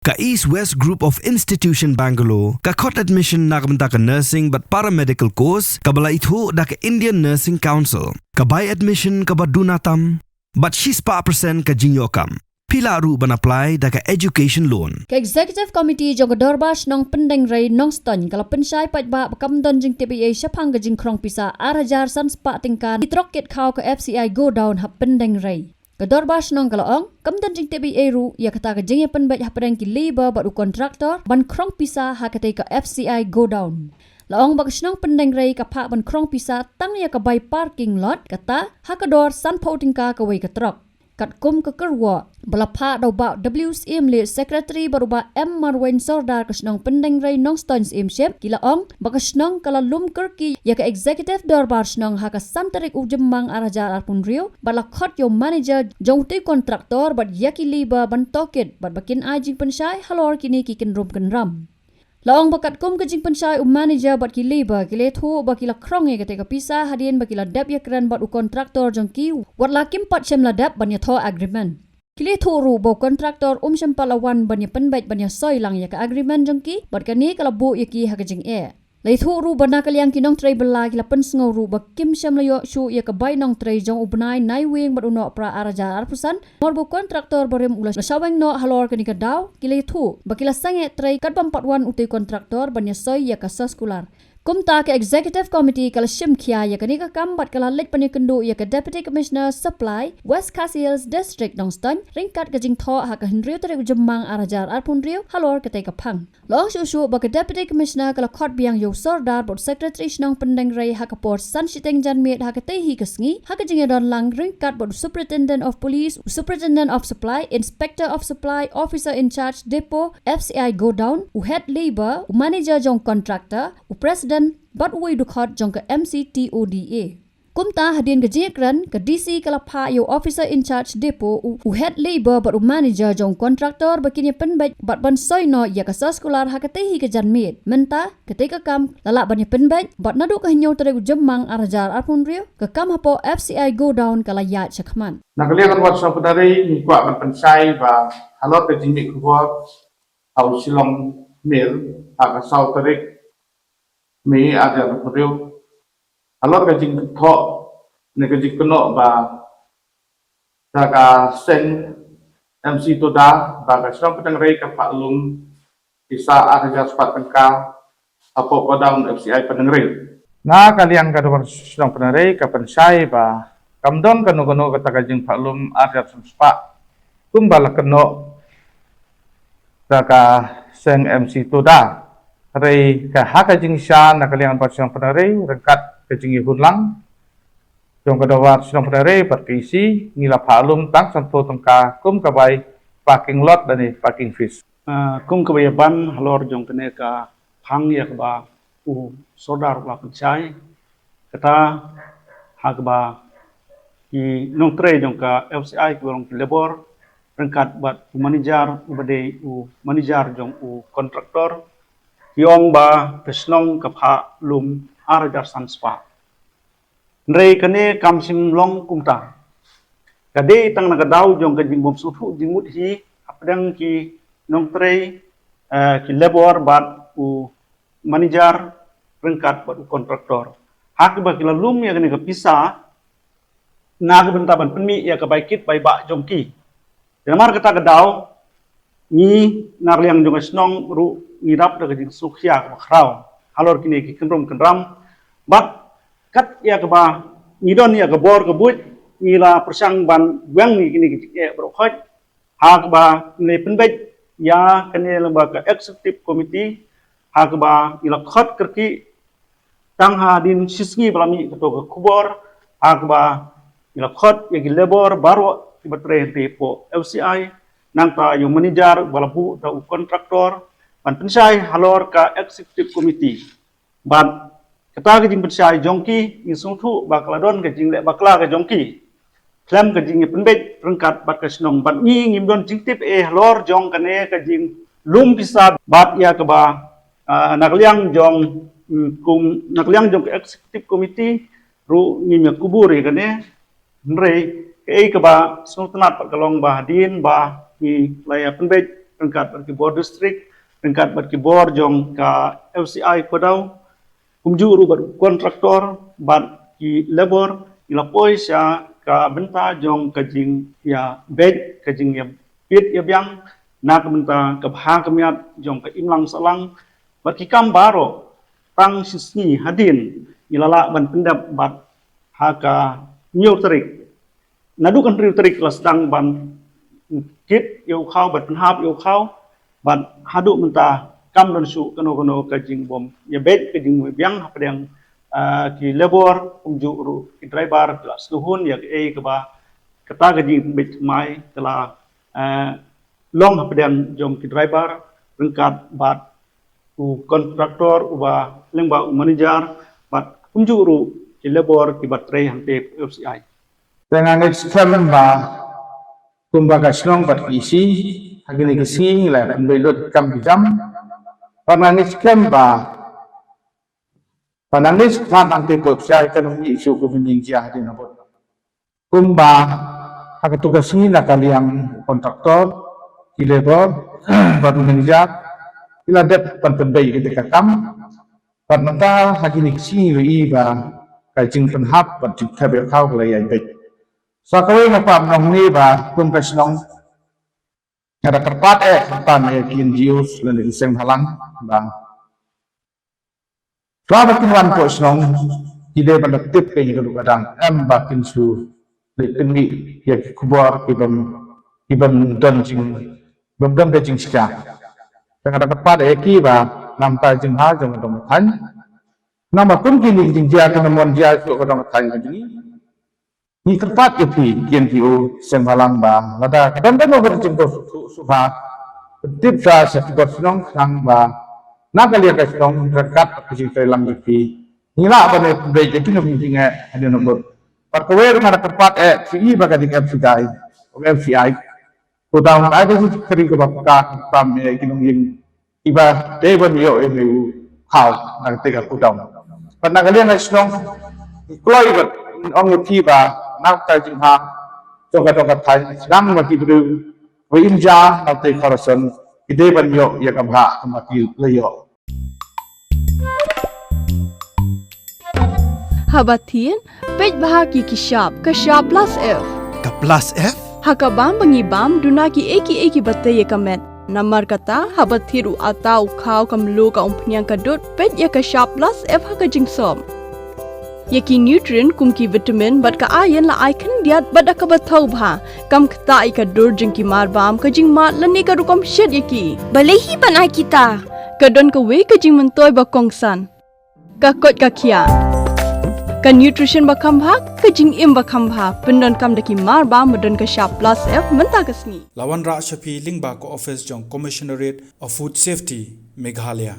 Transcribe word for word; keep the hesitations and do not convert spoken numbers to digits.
Ka East West Group of Institution Bangalore ka khot admission na ka bynta ka nursing bad paramedical course kaba la ithuh da ka Indian Nursing Council. Ka bai admission kaba duna tam bad shispah percent ka jingïoh kam. Phi lah ruh ban apply da ka education loan. Ka Executive Committee jong ka Dorbar Shnong Pyndengrei Nongstoiñ ka la pynshai paidbah ba kam don jingtip ei ei shaphang ka jingkhrong pisa ar hajar san spah tyngka ki trok kit khaw ka F C I godown ha Pyndengrei. Ka Dorbar Shnong ka la ong kam don jingtip ei ei ruh ïa kata ka jingïapynbeit hapdeng ki labour bad u contractor ban khrong pisa ha katei ka F C I godown. La ong ba ka shnong Pyndengrei ka phah ban khrong pisa tang ïa ka bai parking lot kata ha ka dor sanphew tyngka kawei ka trok. Katkum ka kyrwoh ba la phah da u Bah W Syiemlieh, Secretary, bad u Bah M Marwein, Sordar ka shnong Pyndengrei Nongstoiñ Syiemship, ki la ong ba ka shnong ka la lum kyrkieh ïa ka Executive Dorbar Shnong ha ka san tarik u Jymmang ar hajar arphew hynriew bad la khot ïa u manager jong utei u contractor bad ïa ki labour ban tohkit bad ba kin ai jingpynshai halor kine ki kynrum kynram. La ong ba katkum ka jingpynshai u manager bad ki labour ki la ïathuh ba ki la khrong ïa katei ka pisa hadien ba ki la dep ïakren bad u contractor jong ki wat la kim pat shym la dep ban ïathoh agreement. Ki la ïathuh ruh ba u contractor um shym pat la wan ban ïapynbeit ban ïasoi lang ïa ka agreement jong ki bad kane ka la buh ïa ki ha ka jingeh. La ïathuh ruh ba na ka liang ki nongtrei bylla ki la pynsngew ruh ba kim shym la ïoh shuh ïa ka bai nongtrei jong u bnai Naiwieng bad u Nohprah ar hajar arphew san, namar ba u contractor barim u la shah weng noh halor kane ka daw, ki la ïathuh ba ki la sangeh trei katba ym pat wan utei u contractor ban ïasoi ïa ka soskular. Kumta ka Executive Committee ka la shim khia ïa kane ka kam bad ka la leit ban ïakynduh ïa ka Deputy Commissioner Supply, West Khasi Hills District, Nongstoiñ ryngkat ka jingthoh ha ka hynriew tarik u Jymmang ar hajar arphew hynriew halor katei ka phang. La ong shuh shuh ba ka Deputy Commissioner ka la khot biang ïa u Sordar bad u Secretary Shnong Pyndengrei ha ka por san shiteng janmiet ha katei hi ka sngi ha ka jingïadon lang ryngkat bad u Superintendent of Police, u Superintendent of Supply, Inspector of Supply, Officer in Charge Depot, F C I Godown, u Head Labour, u Manager jong u Contractor, u President bad uwei u dkhot jong ka M C T O D A. Kumta hadien ka jingïakren, ka D C ka la phah ïa u Officer in Charge Depot, u, u Head Labour bad u Manager jong u Contractor ba kin ïapynbeit bad ban soi noh ïa ka soskular ha katei hi ka janmiet. Mynta katei ka kam la lah ban ïapynbeit bad naduh ka hynñiew tarik u Jymmang ar hajar arphew hynriew ka kam hapoh F C I Godown ka la ïaid shakhmat. Na ka liang ka Dorbar Shnong Pyndengrei ngi kwah ban pynshai ba halor ka jingmih khubor ha u Shillong Mail ha ka saw tarik Mei ar hajar arphew hynriew halor ka jingthoh ne ka jingkynnoh ba da ka seng M C Toda ba ka shnong Pyndengrei ka phah lum pisa ar hajar spah tyngka hapoh godown F C I Pyndengrei. Na ka liang ka Dorbar Shnong Pyndengrei ka pynshai ba kam don kano kano kata ka jingphah lum ar hajar spah kumba la kynnoh da ka seng M C Toda. Hynrei ka ha ka jingshisha na ka liang Dorbar Shnong Pyndengrei ryngkat ka jingïahun lang jong ka Dorbar Shnong Pyndengrei bad ka E C ngi la phah lum tang sanphew tyngka kum ka bai parking lot lane parking fees. Ah, kum kaba ïaban halor jong kane ka phang ïa kaba u Sordar u la pynshai, kata ha kaba ki nongtrei jong ka F C I kiba long ki labour ryngkat bad u manager uba dei u manager jong u contractor ki ong ba ka shnong ka phah lum ar hajar san spah. Hynrei kane kam shym long kumta. Ka dei tang na ka daw jong ka jingbym sngewthuh jingmut hi hapdeng ki nongtrei, eh, ki labour bad u manager ryngkat bad u contractor. Ha kaba ki la lum ïa kane ka pisa na ka bynta ban pynmih ïa ka bai kit bai bah jong ki. Te namar kata ka daw, ngi na ka liang jong ka shnong ruh ngi dap da ka jingsngewkhia kaba khraw halor kine ki kynrum kynram. Bad kat ïa kaba ngi don ïa ka bor ka buit, ngi la pyrshang ban weng ïa kine ki jingeh baroh khoit. Ha kaba ngi la pynbeit ïa kane lyngba ka executive committee, ha kaba ngi la khot kyrkieh tang hadien shisngi ba la mih kato ka khubor, ha kaba ngi la khot ïa ki labour baroh kiba trei hangtei hapoh F C I, nangta ïa u manager ba la buh da u contractor ban pynshai halor ka executive committee. Bad kata ka jingpynshai jong ki ngi sngewthuh ba ka la don ka jingleh bakla ka jong ki khlem ka jingïapynbeit ryngkat bad ka shnong. Bad ngi ngim don jingtip ei halor jong kane ka jinglum pisa bad ïa kaba, ah, na ka liang jong, mm, kum, na ka liang jong ka executive committee ruh ngim ïakubur ïa kane. Hynrei kaei kaba sngewtynnat pat ka long ba hadien ba ngi la ïapynbeit ryngkat bad ki bor district, ryngkat bad ki bor jong ka F C I Khuadaw, kumjuh ruh bad kontraktor bad ki labour, ngi la poi sha ka bynta jong ka jingïabeit, ka jingïabit ïabiang na ka bynta ka bha ka miat jong ka imlang sahlang bad ki kam baroh. Tang shi sngi hadien ngi la lah ban pyndep bad ha ka hynñiew tarik, naduh ka hynriew tarik la sdang ban kit ïa u khaw bad pynhap ïa u khaw, bad haduh mynta kam don shuh kano kano ka jingbym ïabeit, ka jingbiang hapdeng, ah, ki labour, kumjuh ruh ki driver ki la sngewhun ïa kaei kaba kata ka jingbeit thymmai ka la, ah, long hapdeng jong ki driver ryngkat bad u kontraktor uba lyngba u manager bad kumjuh ruh ki labour kiba trei hangtei F C I. Te nga ngeit skhem ba kumba ka shnong bad ka E C ha kine ki sngi ngi la pynbeit lut kam ki jam. Bad nga ngeit skhem ba, ba nangne shakhmat hangtei F C I kan ym ïoh shuh ka jingïaid hadien habud. Kumba ha katto ka sngi na ka liang u kontraktor, ki labour bad u manager ki la dep ban pynbeit ïa kata ka kam. Bad mynta ha kine ki sngi ngi ïohi ba ka jingpynhap bad jingthep ïa u khaw ka la ïai beit. Sa kawei nga kwah ban ong ne ba kum ka shnong nga da kyrpad eh kyrpad ïa ki N G Os lane ki seng bhalang ba shuwa ba kin wan hapoh shnong ki dei ban da tip ïa ka dei ka dang, em ba kin shu leit pynmih ïa ki khubor ki bym, ki bym don jing, bym don ka jingshai. Te nga da kyrpad ïa ki ba namar ka jingbha jong ka dong ka thaiñ, namar kum kine ki jingjia kin ym jia shuh ka dong ka thaiñ ka jong ngi. Ngi kyrpad ïa phi ki N G O seng bhalang ba lada ka don kano ka jingbha shu shu shu ba tip sha sha ki bor shnong khnang ba na ka liang ka shnong ryngkat ka jingtrei lang jong phi ngi lah ban ïa pynbeit ïa kino ki jingeh hadien habud. Bad kawei ruh nga da kyrpad eh phi i ba ka dei ka F C I, ka F C I Khuadaw ai ka jingkyrkhu kaba paka kam ïa ki nongïing kiba dei ban ïoh ïa u khaw na katei ka Khuadaw. Bad na ka liang ka shnong ngi kloi bad ong ïa phi ba na ka jingbha jong ka dong ka thaiñ sdang ma ki briew ba im ja na katei ka rashon ki dei ban ïoh ïa ka bha kaba ki la ïoh. Haba thied, peit bha ki ki shap, ka shap plus F. Ka plus F? Ha ka bam ba ngi bam, duna kiei kiei kiba tei ïa ka met. Namar kata, haba thied u atta u khaw ka mluh ka umphniang ka dud, peit ïa ka shap plus F ha ka jingsop. Ïa ki nutrient kum ki vitamin bad ka iron la ai khyndiat bad da kaba thaw bha. Kam ktah ïa ka dur jong ki mar bam, ka jingmad lane ka rukom shet ïa ki. Balei hi ban ai kita? Ka don kawei ka jingmyntoi ba kongsan. Ka koit ka khiah. Ka nutrition ba kham bha, ka jingim ba kham bha. Pyndonkam da ki mar bam ba don ka shap plus F mynta ka sngi. La wanrah sha phi lyngba ka office jong Commissionerate of Food Safety, Meghalaya.